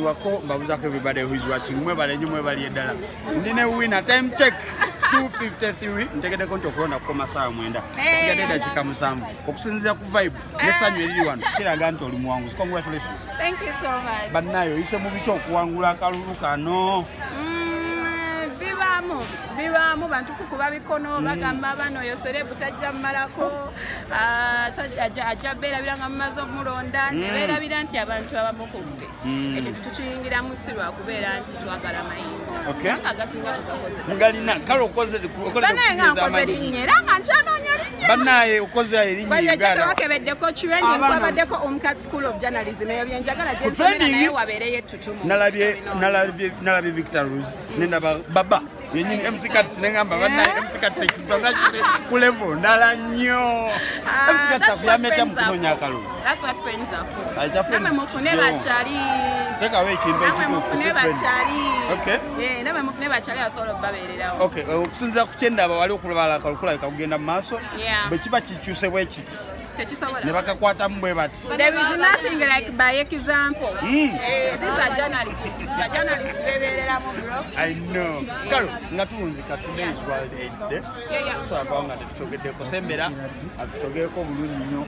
Wako mbabuzaako everybody who is watching. Mwebale nnyo, mwebali eddala. Ndi ne winner. Time check 2:53. Ntegeddeko nti okulonda kukoma ssaawa 9, esigadde eddakiika 7. Okusinziira ku vibe n'essanyu eriri wano, kiraga nti oli muwanguzi. Congratulations. Thank you so much. Bannaye, oyise mu biki okuwangula akalulu kano? Bibaamu, bibaamu. Bantu kukuba bikono, bagamba bano oyo celeb tajja mmalako. Ah, ajja beerabira nga mumaze omulonda. Ne beerabira nti abantu abamu ku ffe ekintu tukiyingiramu si lwakubeera nti twagala mayinja. Kubanga agasinga tugakoze. Mugalina. Kale okoze Banaye, nga nkoze linnya era nga nkyanoonya linnya. Bannaye, okoze erinnya. Bwebyo Uganda. Tewakebeddeko trending? Abaana. Kwabaddeko Umcat School of Journalism, eyo byenjagala gyensomera. Trending? Naye wabeereyo ettutumu. Nalabye Victor Ruz, nendaba baba yenyini MC Kats, nengamba bannaye, MC Kats ekintu nga kiri ku level ndala nnyo. MC Kats akuyambye mu kunoonya akalulu? That's what friends are for. Ekya friends Namwe mufune kijjewo. bakyali. Teekawo ekintu Namwe ekituufu, mufune si friends. bakyali. Okay. Eh, namwe mufune bakyali asobola okubabeererawo. Okay, okusinziira ku kyendaba, wali okulabala akalulu kulabika kugenda mu maaso. Bwe kiba kikyuse bwe kiti Tekisobola. ne bakakwatamu bwe bati. There is nothing like by example. Eh, these are journalists. The journalists bebeereramu, bro. I know. Kale nga tuwunzika, today is World AIDS Day. Yeah. So abawo nga tetukyogeddeko, sembera atukyogereko bulungi nnyo.